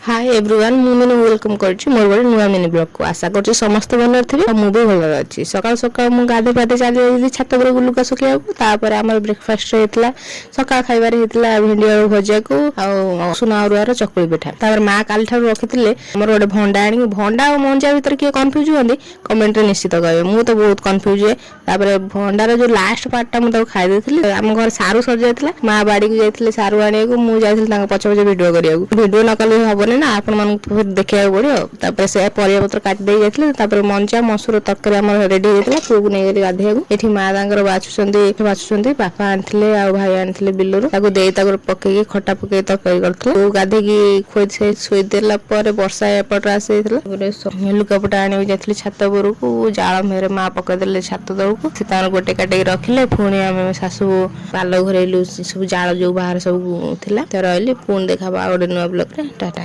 High everyone, ମୁଁ mini welcome କରୁଛି ମୋର ଗୋଟେ ନୂଆ ମିନି ବ୍ଲଗ୍କୁ। ଆଶା କରୁଛି ସମସ୍ତେ ଭଲରେ ଥିବେ ଆଉ ମୁଁ ବି ଭଲରେ ଅଛି। ସକାଳୁ ସକାଳୁ ମୁଁ ଗାଧୋଇ ପାଧୋଇ ଚାଲି ଯାଇଥିଲି ଛାତ ଉପରକୁ ଲୁଗା ଶୁଖେଇବାକୁ। ତାପରେ ଆମର ବ୍ରେକଫାଷ୍ଟ ହେଇଥିଲା, ସକାଳ ଖାଇବାରେ ହେଇଥିଲା ଭେଣ୍ଡି ଆଳୁ ଭଜାକୁ ଆଉ ଉଷୁନା ଅରୁଆର ଚକୁଳି ପିଠା। ତାପରେ ମା କାଲିଠାରୁ ରଖିଥିଲେ ଆମର ଗୋଟେ ଭଣ୍ଡା ଆଣିକି। ଭଣ୍ଡା ଆଉ ମଞ୍ଜା ଭିତରେ କିଏ କନଫ୍ୟୁଜ୍ ହୁଅନ୍ତି, କମେଣ୍ଟରେ ନିଶ୍ଚିତ କହିବେ। ମୁଁ ତ ବହୁତ କନଫ୍ୟୁଜ୍ ହୁଏ। ତାପରେ ଭଣ୍ଡାର ଯୋଉ ଲାଷ୍ଟ ପାର୍ଟଟା ମୁଁ ତାକୁ ଖାଇ ଦେଇଥିଲି। ଆମ ଘରେ ସାରୁ ସରିଯାଇଥିଲା, ମା ବାଡ଼ିକୁ ଯାଇଥିଲେ ସାରୁ ଆଣିବାକୁ, ମୁଁ ଯାଇଥିଲି ତାଙ୍କ ପଛେ ପଛେ ଭିଡ଼ିଓ କରିବାକୁ। ଭିଡ଼ିଓ ନ କଲେ ହବନି ନା, ଆପଣମାନଙ୍କୁ ଫେର ଦେଖିବାକୁ ପଡ଼ିବ। ତାପରେ ସେ ପରିବା ପତ୍ର କାଟି ଦେଇ ଯାଇଥିଲେ। ତାପରେ ମଞ୍ଜା ମସୁର ତରକାରୀ ଆମର ରେଡି ହେଇଯାଇଥିଲା। ପୁଅକୁ ନେଇଗଲି ଗାଧେଇବାକୁ। ଏଠି ମା ତାଙ୍କର ବାଛୁଛନ୍ତି ବାଛୁଛନ୍ତି। ବାପା ଆଣିଥିଲେ ଆଉ ଭାଇ ଆଣିଥିଲେ ବିଲରୁ, ତାକୁ ଦେଇ ତାକୁ ପକେଇକି ଖଟା ପକେଇକି ତରକାରୀ କରିଥିଲେ। ପୁଅ ଗାଧେଇକି ଖୋଇ ଶୋଇଦେଲା ପରେ ବର୍ଷା ଏପଟରେ ଆସିଯାଇଥିଲା। ତାପରେ ଲୁଗାପଟା ଆଣିବାକୁ ଯାଇଥିଲି ଛାତ ଉପରକୁ। ଜାଳ ମେରେ ମା ପକେଇଦେଲେ ଛାତ ତଳକୁ, ସେ ତାଙ୍କର ଗୋଟେ କାଟିକି ରଖିଲେ। ପୁଣି ଆମେ ଶାଶୁ ପାଲ ଘରେଇଲୁ, ସବୁ ଜାଳ ଯୋଉ ବାହାରେ ସବୁ ଥିଲା। ତ ରହିଲି, ପୁଣି ଦେଖା ହବ ଆଉ ଗୋଟେ ନୂଆ ବ୍ଲଗ୍ରେ। ଟାଟା।